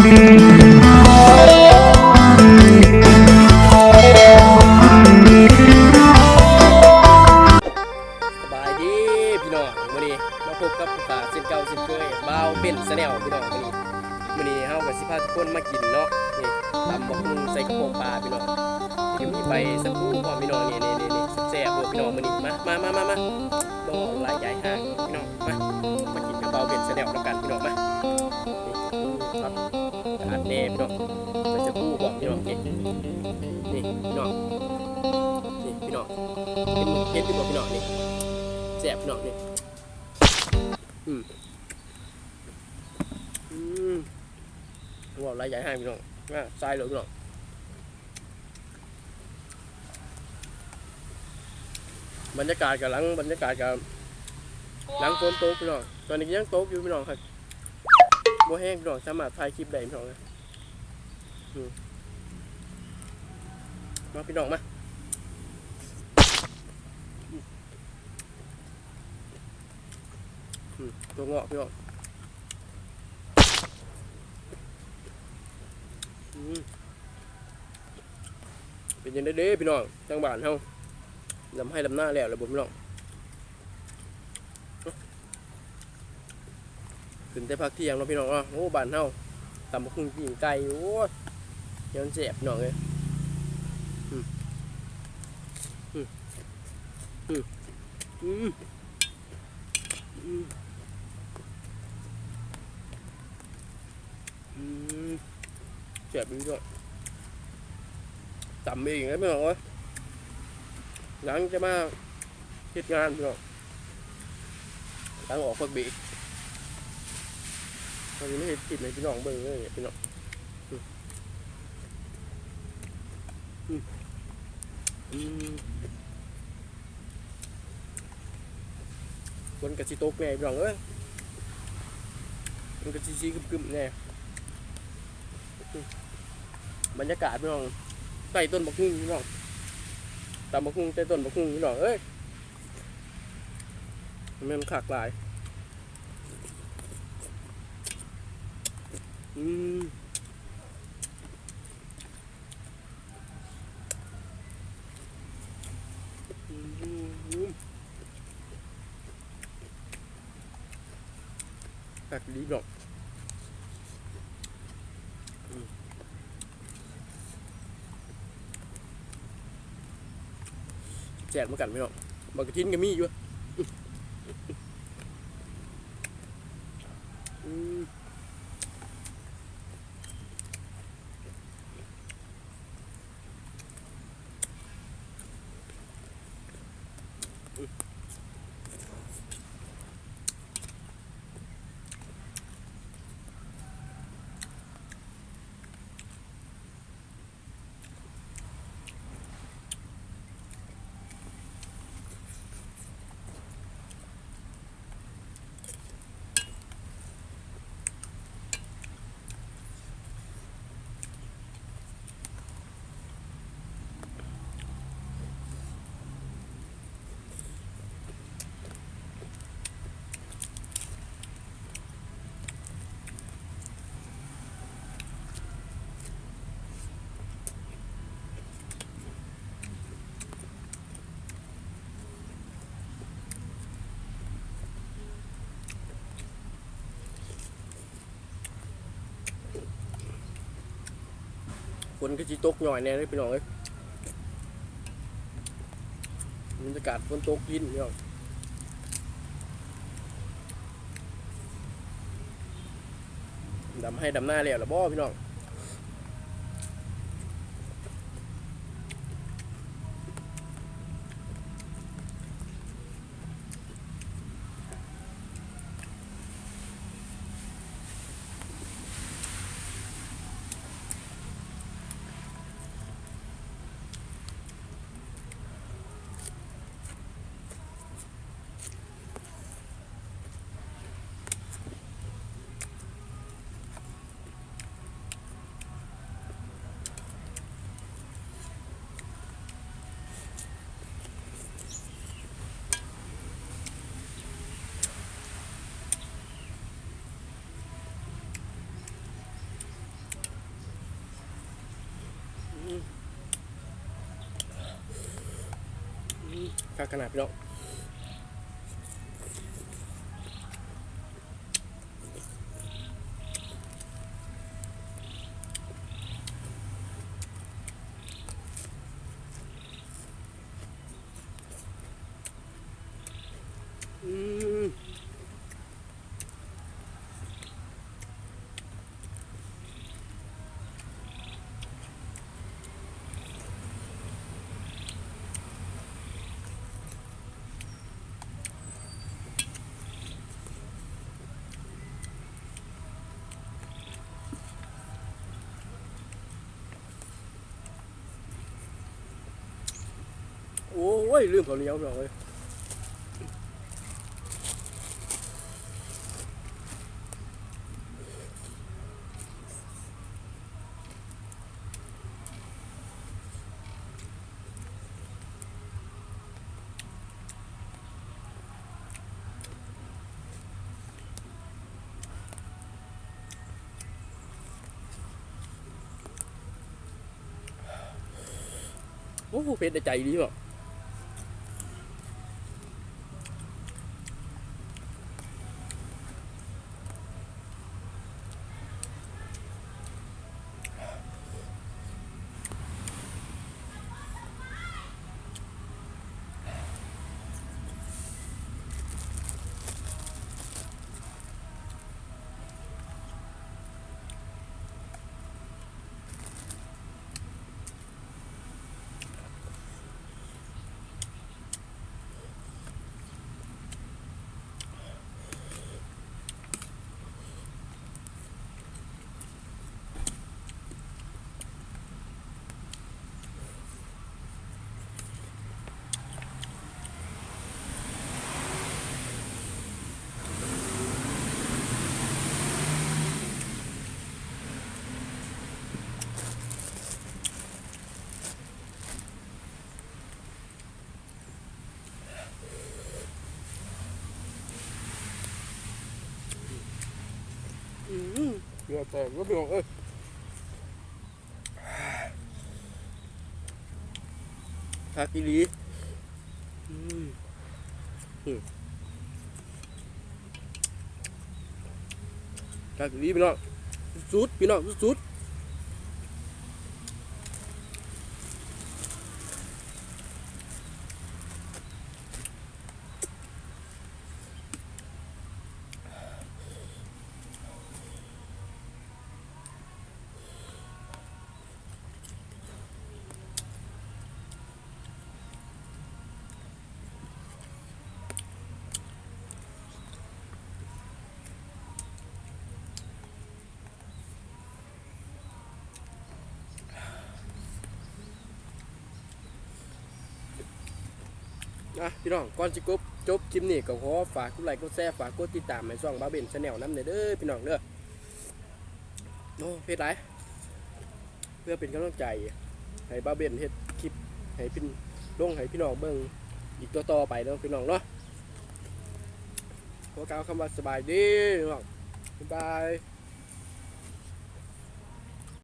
ສະບາຍດີພີ່ນ້ອງ ມື້ນີ້ມາພົບກັບຜູ້ປາກເຊັ່ນເກົ່າເຊັ່ນເຄີຍ ບ່າວເບັນ Channel ພີ່ນ້ອງ. ມື້ນີ້ ມື້ນີ້ເຮົາກໍຊິພາທຸກຄົນມາກິນເນາະ ນີ້ ຕຳບັກຫຸ່ງໃສ່ກະເພາະປາພີ່ນ້ອງ ກໍມີໃບສະພູພ້ອມພີ່ນ້ອງ. ນີ້ໆໆ ແຊບໆ ໂລດພີ່ນ້ອງ ມື້ນີ້ ມາ ມາໆໆໆ ບໍ່ເວົ້າຫຼາຍຢາຍຫ່າງພີ່ນ້ອງ ມາ ມາກິນກັບບ່າວເບັນ Channel ນຳກັນພີ່ນ້ອງ ມາ. ນີ້ ນີ້ ຄັບ ອັດແນ່ພີ່ນ້ອງ ໃບສະພູພ້ອມພີ່ນ້ອງ ນີ້ ນີ້ພີ່ນ້ອງ ນີ້ພີ່ນ້ອງ ເຫັນ ເຫັນຢູ່ບໍ່ພີ່ນ້ອງ ນີ້ ແຊບພີ່ນ້ອງ ນີ້ ອືມ ອືມ ເວົ້າຫຼາຍຢາຍຫ່າງພີ່ນ້ອງ ມາ ໃສ່ໂລດພີ່ນ້ອງ. ບັນຍາກາດກຳລັງ ບັນຍາກາດກຳລັງຝົນຕົກພີ່ນ້ອງ ຕອນນີ້ກໍຍັງຕົກຢູ່ພີ່ນ້ອງ ບໍ່ແຮງພີ່ນ້ອງ ສາມາດຖ່າຍຄລິບໄດ້ພີ່ນ້ອງເອີຍ. ອືມ ມາພີ່ນ້ອງ ມາ ອືມ ຖົ່ວເງາະພີ່ນ້ອງ ອືມ. ເປັນຈັ່ງໃດເດ້ພີ່ນ້ອງ ທາງບ້ານເຮົາ ດຳໄຮ່ດຳນາແລ້ວແລ້ວບໍ່ພີ່ນ້ອງ? ຂຶ້ນແຕ່ພັກທ່ຽງເນາະພີ່ນ້ອງເນາະ. ໂອ້ ບ້ານເຮົາ ຕຳບັກຫຸ່ງ ປີ້ງໄກ່ ໂອ້ຍ ແນວມັນແຊບພີ່ນ້ອງເອີຍ. ອືມ ອືມ ອືມ ອືມ ອືມ. ອືມ ແຊບອີ່ຫຼີເນາະ ຕຳເອງເດ້ພີ່ນ້ອງເອີຍ ຫຼັງຈາກມາເຮັດງານພີ່ນ້ອງ ຫຼັງອອກພັກເບຣກ ເຮົາຊິມາເຮັດຄລິບໃຫ້ພີ່ນ້ອງເບິ່ງເລີຍພີ່ນ້ອງ. ອືມ ອືມ ອືມ. ຝົນກໍຊິຕົກແດ່ພີ່ນ້ອງເອີຍ ມັນກໍຊິສີຄຶ້ມໆແດ່. ບັນຍາກາດພີ່ນ້ອງ ໃຕ້ຕົ້ນບັກຫຸ່ງພີ່ນ້ອງ ຕຳບັກຫຸ່ງໃຕ້ຕົ້ນບັກຫຸ່ງພີ່ນ້ອງເອີຍ ແມ່ນຄັກຫຼາຍ. ອືມ. ອືມ ຄັກອີ່ຫຼີເນາະ ອືມ ແຊບເໝືອນກັນພີ່ນ້ອງ ບັກກະທິນກໍມີຢູ່ ອືມ. ຝົນກໍຊິຕົກຫຍ້ອຍແດ່ເດີພີ່ນ້ອງເອີຍ ບັນຍາກາດຝົນຕົກລິນພີ່ນ້ອງ ດຳໄຮ່ດຳນາແລ້ວລະບໍ່ພີ່ນ້ອງ? ຄັກຂະໜາດພີ່ນ້ອງ. ອືມ. ໂອ້ຍ ລືມເຂົ້າໜຽວພີ່ນ້ອງເອີຍ. ໂອ້ ເຜັດໃນໃຈດີເນາະ. ອືມ ເຫຼືອແຕກເດີພີ່ນ້ອງເອີຍ. ຄັກອີ່ຫຼີ. ອືມ ອືມ ຄັກອີ່ຫຼີພີ່ນ້ອງ ສຸດໆ ພີ່ນ້ອງ ສຸດໆ. ອ່ະ ພີ່ນ້ອງ ກ່ອນຊິຈົບ ຈົບຄລິບນີ້ກໍຂໍຝາກກົດໄລກົດແຊ ຝາກກົດຕິດຕາມໃຫ້ຊ່ອງບ່າວເບັນ Channel ນຳແດ່ເດີພີ່ນ້ອງເດີ. ໂອ້ ເຜັດຫຼາຍ ເພື່ອເປັນກຳລັງໃຈໃຫ້ບ່າວເບັນເຮັດຄລິບໃຫ້ພີ່ ລົງໃຫ້ພີ່ນ້ອງເບິ່ງອີກຕໍ່ໆໄປເນາະ ພີ່ນ້ອງເນາະ. ຂໍກ່າວຄຳວ່າສະບາຍດີພີ່ນ້ອງ ບາຍບາຍ.